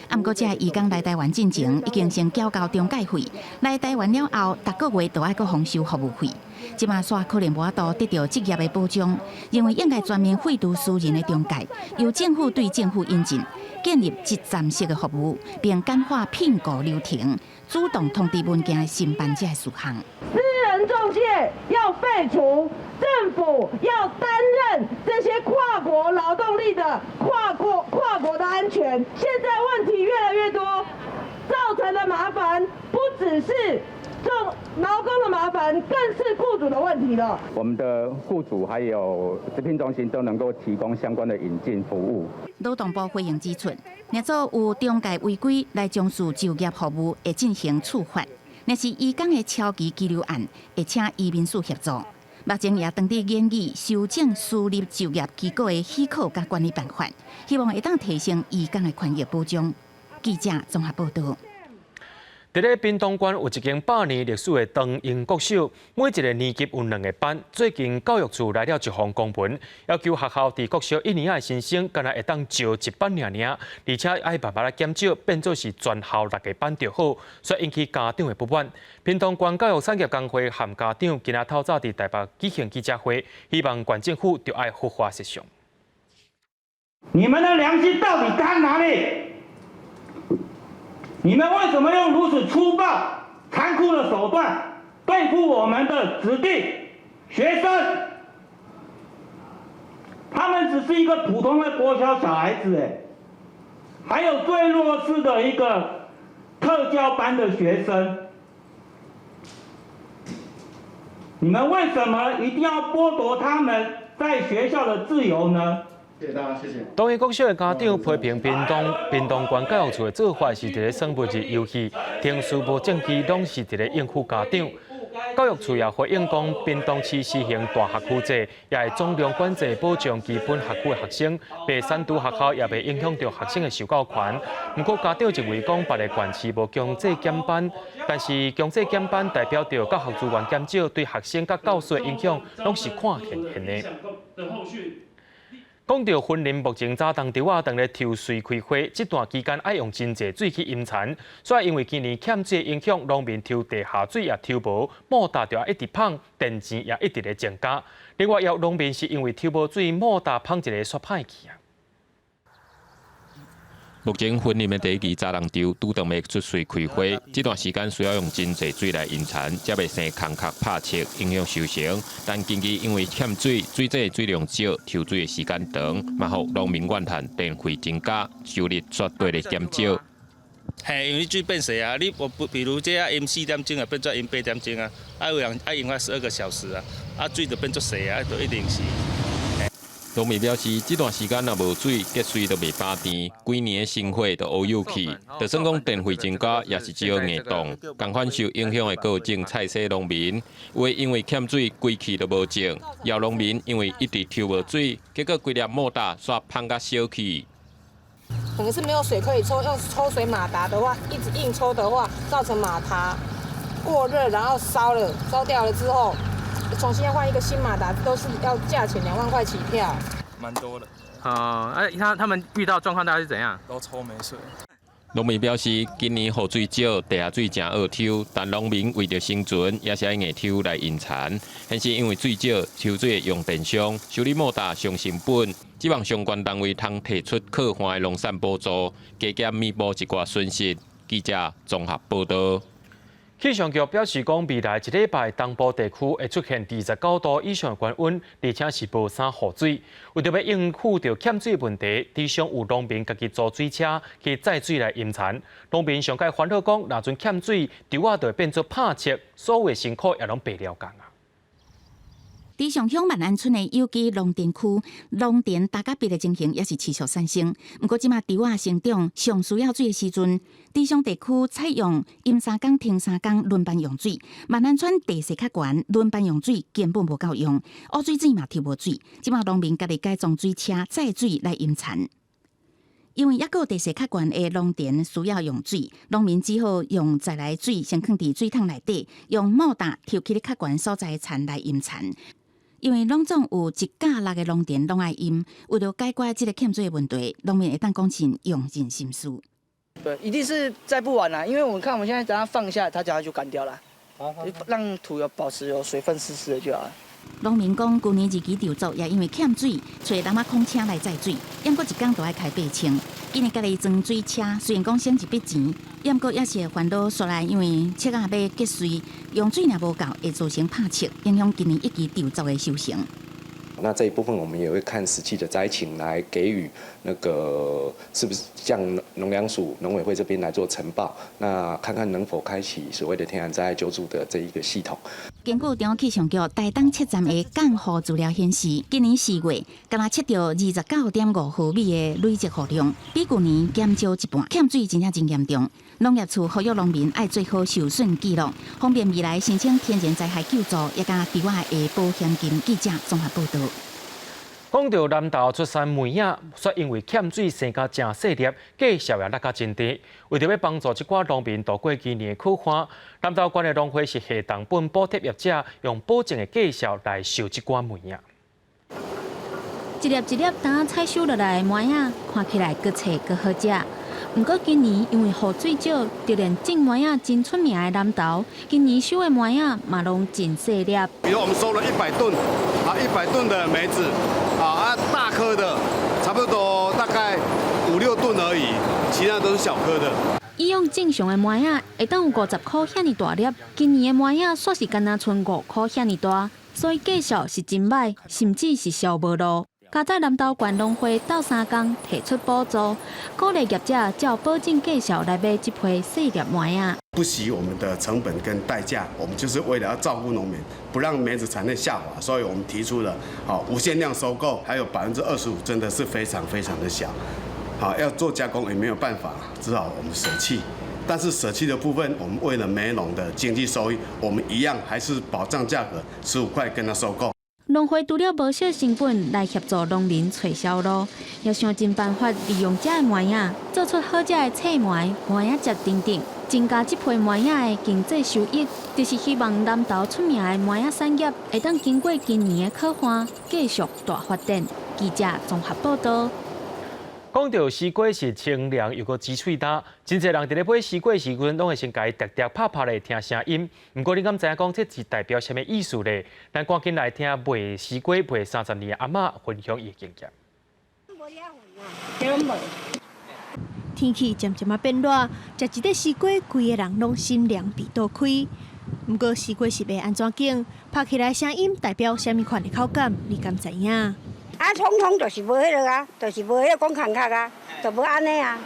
啊，毋過這移工來台灣進前，已經先繳交中介費，來台灣了後，逐個月都愛閣予收服務費。這馬煞可能無法度得著職業的保障，認為應該全面廢除私人的中介，由政府對政府引進，建立一站式的服務，並簡化聘僱流程，主動通知文件的申辦這个事項。私人中介要廢除，政府要擔任這些跨國勞動力的跨國的安全。現在問題越來越多，造成的麻煩不只是勞工的麻煩，更是僱主的問題了。我們的僱主還有職聘中心都能夠提供相關的引進服務。勞動部回應指出，若做有中介違規來從事就業服務，會進行處罰；若是移工的超期居留案，會請移民署協助。目前也正佇研議修正私立就業機構的許可佮管理辦法，希望會當提升移工的權益保障。記者綜合報導。佇咧屏東縣有一間百年歷史的長榮國小，每一個年級有兩個班。最近教育處來了一封公文，要求學校佇國小一年級的新生，干焦會當招一班爾爾，而且愛慢慢來減少，變做是全校六個班就好，煞引起家長的不滿。屏東縣教育產業工會和家長今仔透早佇台北舉行記者會，希望縣政府著愛忽發設想。你們的良心到底在哪裡？你們為什麼用如此粗暴、殘酷的手段對付我們的子弟學生？他們只是一個普通的國小小孩子，哎，還有最弱勢的一個特教班的學生，你們為什麼一定要剝奪他們在學校的自由呢？謝謝大家，謝謝。長榮國小的家長批評屏東縣教育處的做法是佇咧耍文字遊戲，程序無證據，攏是佇咧應付家長。教育處也回應講，屏東市實行大學區制，也會總量管制保障基本學區的學生，袂散拄學校也袂影響著學生的受教權。毋過家長認為講，別个縣市無強制減班，但是強制減班代表著教學資源減少，對學生佮教師的影響，攏是看現現的。講著雲林目前早冬稻仔當咧抽穗開花，這段期間愛用真濟水去淹田，煞因為今年欠水影響，農民抽地下水也抽無，莫達就愛一直芳，電錢也一直咧增加。另外，也有農民是因為抽無水，莫達芳一个煞歹去啊。目前雲林的第一季早冬稻拄當欲出穗開花，這段時間需要用真濟水來淹田，才袂生空殼拍赤，影響收成。但近期因為欠水，水井水量少，抽水的時間長，嘛予農民怨嘆電費增加，收入絕對咧減少。嘿，因為水變細啊，你我不比如這淹四點鐘啊，變做淹八點鐘啊，啊有人愛用啊12個小時啊，啊水就變足細啊，就一定是。農民表示，這段時間若無水，結穗就袂飽甜，規年的心血就烏有去。就算講電費增加，也是只好硬擋。仝款受影響的，閣有種菜蔬農民，有的因為欠水，規季都無種；也有農民因為一直抽無水，結果規粒莫打煞芳甲小去。可能是沒有水可以抽，用抽水馬達的話，一直硬抽的話，造成馬達過熱，然後燒了，燒掉了之後。重新要換一個新馬達，都是要價錢2萬塊起跳。蠻多的。啊，哎，他們遇到狀況大概是怎樣？都抽沒水。農民表示，今年雨水少，地下水誠惡抽，但農民為著生存，也是愛硬抽來淹田。但是因為水少，抽水的用電商修理莫達傷成本，希望相關單位通提出可換的農產補助，加減彌補一寡損失。記者綜合報導。氣象局表示，講未來一禮拜東部地區會出現29度以上的高溫，而且是無啥雨水。為著欲應付著欠水問題，池上有農民家己租水車去載水來淹田。農民上蓋煩惱講，若陣欠水，稻仔就會變做拍赤，所有的辛苦也攏白了工啊。池上鄉萬安村的有機農田區，農田大甲畢的情形也是持續產生。毋過，這馬稻仔成長上需要水的時陣，池上地區採用淹三工停三工輪班用水。萬安村地勢較懸，輪班用水根本無夠用，污水井嘛抽無水。這馬農民家己改裝水車載水來淹田。因為抑閣地勢較懸的農田需要用水，農民只好用載來水先囥佇水桶內底，用莫達抽起咧較懸所在的田來淹田。因為攏總有一甲六个農田攏愛淹，為著解決這个欠水的問題，農民會當講真用盡心思。對，一定是載不完啦，因為我們看我們現在等它放下，它等下就乾掉了，讓土有保持有水分濕濕的就好了。農民講，舊年二期稻作也因為欠水，揣人仔礦車來載水，毋過一工都愛開8000。今年家己裝水車，雖然講省一筆錢，毋過也是會煩惱，煞來因為車仔欲結穗，用水若無夠，會造成拍赤，影響今年一期稻作的收成。那這一部分我們也會看實際的災情來給予那個是不是向農糧署、農委會這邊來做呈報，那看看能否開啟所謂的天然災害救助的這一個系統。根據中央氣象局台東測站的降雨資料顯示，今年4月干焦測著29.5毫米的累積雨量，比舊年減少一半，欠水真正真嚴重。農業處呼籲農民愛做好受損記錄，方便未來申請天然災害救助，抑佮稻仔的保險金。記者綜合報導。講著南投出產梅仔，卻因為欠水生甲誠細粒，價數也落甲真低。為著欲幫助這寡農民渡過今年的苦旱，南投縣的農會是下重本補貼業者，用保證的價數來收這寡梅仔。一粒一粒剛採收落來的梅仔，看起來閣脆閣好食。毋過今年因為雨水少，就連種梅仔真出名的南投，今年收的梅仔嘛攏真細粒。比如我們收了一百噸，啊，一百噸的梅子，啊，大顆的，差不多大概五六噸而已，其他都是小顆的。以往正常的梅仔會當有50箍遐爾大粒，今年的梅仔煞是干焦賰5箍遐爾大，所以價數是真䆀，甚至是銷無路。佳哉南投縣農會鬥相共提出補助，鼓勵業者照保證價數來買這批細粒梅仔。不惜我們的成本跟代價，我們就是為了要照顧農民，不讓梅子產量下滑，所以我們提出了好無限量收購，還有25%，真的是非常非常的小，好要做加工也沒有辦法，只好我們捨棄。但是捨棄的部分，我們為了梅農的經濟收益，我們一樣還是保障價格15塊跟他收購。農會除了無少成本來協助農民揣銷路，也想盡辦法利用這个梅仔做出好食的脆梅、梅仔汁等等，增加這批梅仔的經濟收益。就是希望南投出名的梅仔產業會當經過今年的苦旱，繼續大發展。記者綜合報導。講著西瓜是清涼又閣止喙焦，真濟人佇咧買西瓜時陣，攏會先共伊疊疊拍拍咧聽聲音。毋過你敢知影講這是代表啥物意思咧？咱趕緊來聽賣西瓜賣30年的阿嬤分享伊的經驗。天氣漸漸仔變熱，食一塊西瓜，規个人攏心涼鼻都開。毋過西瓜是賣按怎揀，拍起來聲音代表啥物款的口感，你敢知影？啊，通通就是無彼落啊，就是無彼個講空殼啊，就無按呢啊。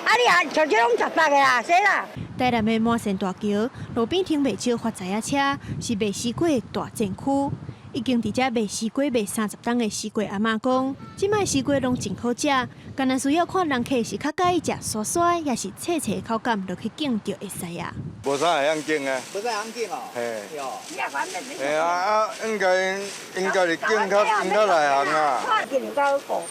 啊，你啊，像這攏十八个啦，說啦。台南的滿山大橋路邊停袂少發財仔車，是賣西瓜的大戰區。已經佇遮賣西瓜賣30冬的西瓜阿嬤講，這擺西瓜攏真好食，干焦需要看人客是較佮意食沙沙，抑是脆脆的口感，落去揀就會使啊。無啥會曉揀啊。無啥會曉揀哦。嘿。嘿啊啊，應該是揀較內行啊。看見有夠好過。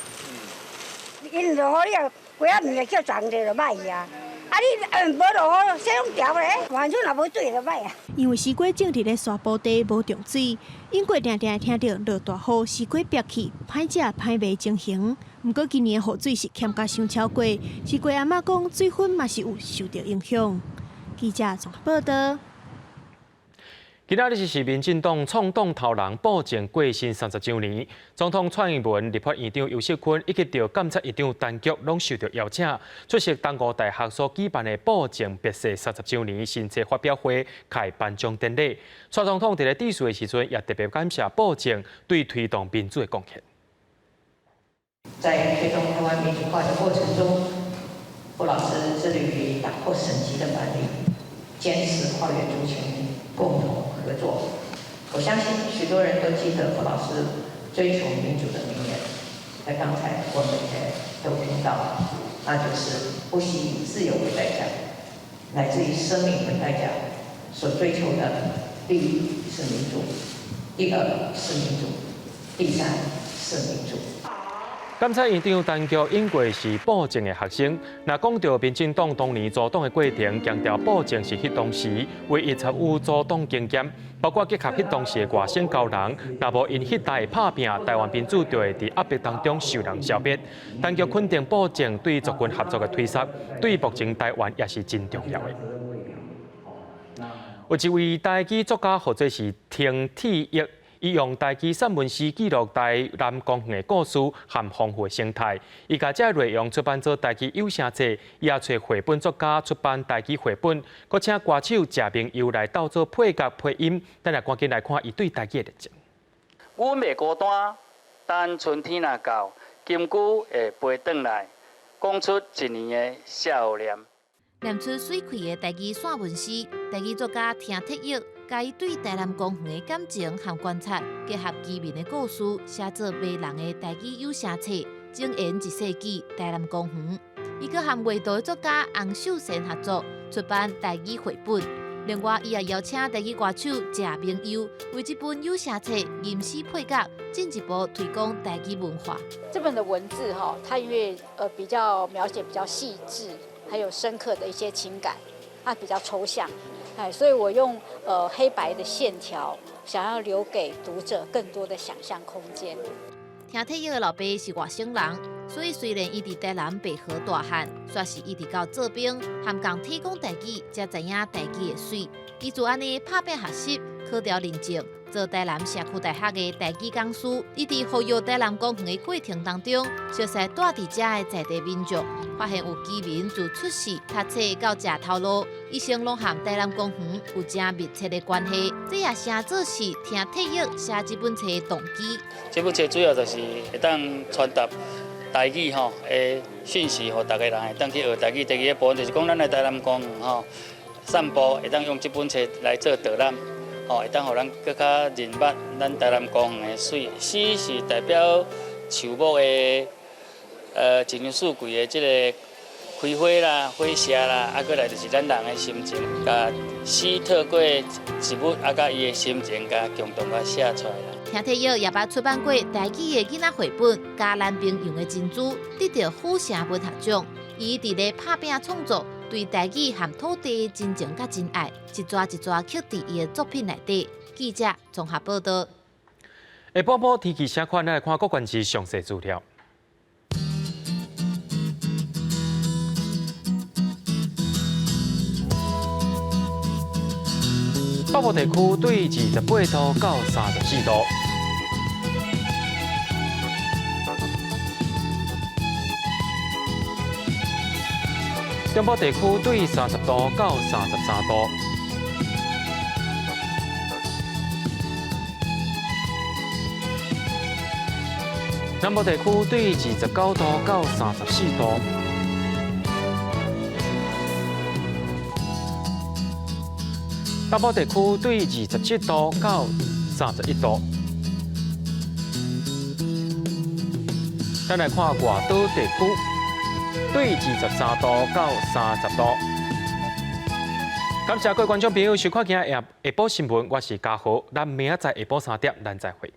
𪜶落雨你啊，雞仔毋會叫鏨者就歹去啊。啊你無落雨，水攏調咧，反正若無水就歹啊。因為西瓜種佇咧沙坡地無種水，永過定定會聽著落大雨，西瓜煏去，歹食歹賣情形。毋過今年雨水是欠甲傷超過，西瓜阿嬤講水分嘛是有受著影響。記者綜合報導。今仔日是民進黨創黨頭人布政過身30週年，總統蔡英文、立法院長游錫堃以及著監察院長陳菊攏受著邀請，出席東吳大學所舉辦的布政別逝三十週年新冊發表會開頒獎典禮。蔡總統佇咧致辭的時陣，也特別感謝布政對推動民主的貢獻。在推動台灣民主化的過程中，布老師致力於打破省級的藩籬，堅持跨越族群共同合作。我相信許多人都記得布老師追求民主的名言。那剛才我們也都聽到，那就是不惜以自由為代價，乃至於生命為代價，所追求的第一是民主，第二是民主，第三是民主。監察院長陳菊應過是布政的學生。若講到民進黨當年組黨的過程，強調布政是彼當時唯一參與組黨經驗，包括結合彼當時的外省高人，若無𪜶彼代的拍拚，台灣民主就會佇壓迫當中受人消滅。陳菊肯定布政對族群合作的推捒，對目前台灣也是真重要的。有一位台語作家，號做是程鐵玉。伊用台語散文詩記錄台南公園的故事和豐富的生態。伊共這內容出版做台語有聲冊，伊也揣繪本作家出版台語繪本，閣請歌手謝明佑來鬥做配角配音。咱來趕緊來看伊對台語的熱情。阮袂孤單，等春天若到，金龜會飛轉來，講出一年的笑臉。念出媠氣的台語散文詩，台語作家程鐵玉。共伊對台南公園的感情和觀察，結合居民的故事，寫做迷人的台語有聲冊，證言一世紀台南公園。伊閣和畫圖的作家洪秀賢合作出版台語繪本。另外，伊也邀請台語歌手謝明佑為這本有聲冊吟詩配角，進一步推廣台語文化。這本的文字哈，它因為比較描寫比較細緻，還有深刻的一些情感，它比較抽象。哎，所以我用黑白的線條，想要留給讀者更多的想象空間。程鐵玉的老爸是外省人，所以雖然伊佇台南白河大漢，卻是一直到做兵，含共提講台語，才知影台語的媠。伊就按呢拍拚學習，考著認證，做台南社區大學的台語講師。伊佇復育台南公園的過程當中，熟似蹛佇遮的在地民眾，發現有居民自出世讀冊到食頭路，一生攏和台南公園有誠密切的關係。這也成做是程鐵玉寫這本冊的動機。這本冊主要就是會當傳達台語吼的訊息，予逐个人會當去學台語。第二个部分就是講，咱的台南公園吼散步會當用這本冊來做導覽。吼，會當予咱閣較認捌咱台南公園的媠。詩是代表樹木的，一年四季的這个開花啦、花謝啦，啊，閣來就是咱人的心情，共詩透過植物啊，佮伊的心情，共共同共寫出來啦。程鐵玉也捌出版過台語的囡仔繪本《嘉南平洋的珍珠》，得著虎城文學獎。伊佇咧拍拚創作，對台語和土地的真情佮真愛，一逝一逝刻佇伊的作品內底。記者綜合報導。下晡晡天氣啥款？咱來看國關市詳細資料。北部地區對28度到34度。中部地區對30度到33度。南部地區對29度到34度。北部地區對27度到31度。咱來看外島地區，對23度到30度。感謝各位觀眾朋友收看今日下晡新聞，我是嘉豪，咱明仔載下晡3點，咱再會。